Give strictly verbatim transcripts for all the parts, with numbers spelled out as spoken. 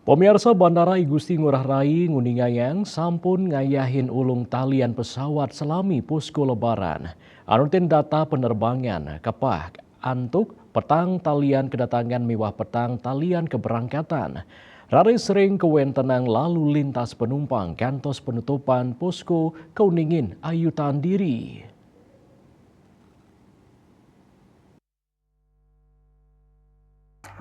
Pemirsa, Bandara I Gusti Ngurah Rai nguningayang sampun ngayahin ulung talian pesawat selami posko lebaran. Anutin data penerbangan kepah antuk petang talian kedatangan miwah petang talian keberangkatan. Rare sering kewentenang lalu lintas penumpang kantos penutupan posko keuningin ayutan diri.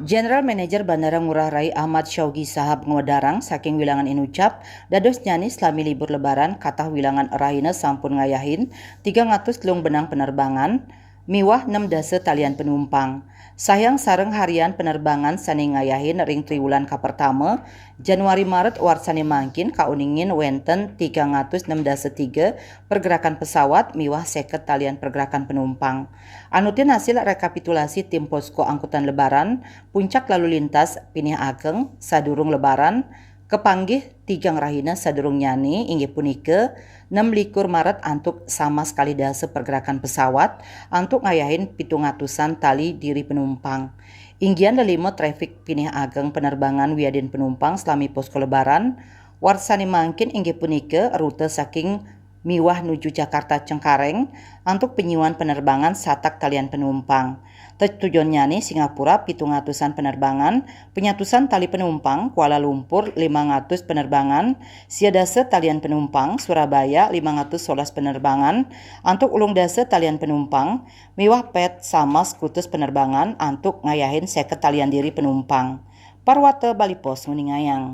General Manager Bandara Ngurah Rai Ahmad Syaugi Sahab ngwedarang saking wilangan inucap, dados nyani selami libur lebaran katah wilangan rahina sampun ngayahin tigang atus telung benang penerbangan miwah nem dasa talian penumpang. Sahyang sareng harian penerbangan sane ngayahin ring triwulan kapertama, Januari Maret warsa sane mangkin kauningin wenten tigang atus nem dasa tiga pergerakan pesawat miwah seket talian pergerakan penumpang. Anutin hasil rekapitulasi tim posko angkutan lebaran, puncak lalu lintas pinih ageng sadurung lebaran, kepanggih tigang rahina sadurung nyani inggih punika nem likur Maret antuk samas kalih dasa pergerakan pesawat antuk ngayahin pitung atusan tali diri penumpang. Inggian lelima trafik pinih ageng penerbangan wiadin penumpang selami posko lebaran, warsa sane mangkin inggih punika rute saking miwah nuju Jakarta Cengkareng antuk penyuan penerbangan satak talian penumpang. Tetujonnyane Singapura pitung atusan penerbangan, penyatusan tali penumpang, Kuala Lumpur limang atus penerbangan, sia dasa talian penumpang, Surabaya limang atus solas penerbangan, antuk ulung dasa talian penumpang, miwah pet samas kutus penerbangan antuk ngayahin seket talian diri penumpang. Parwata Bali Post nguningayang.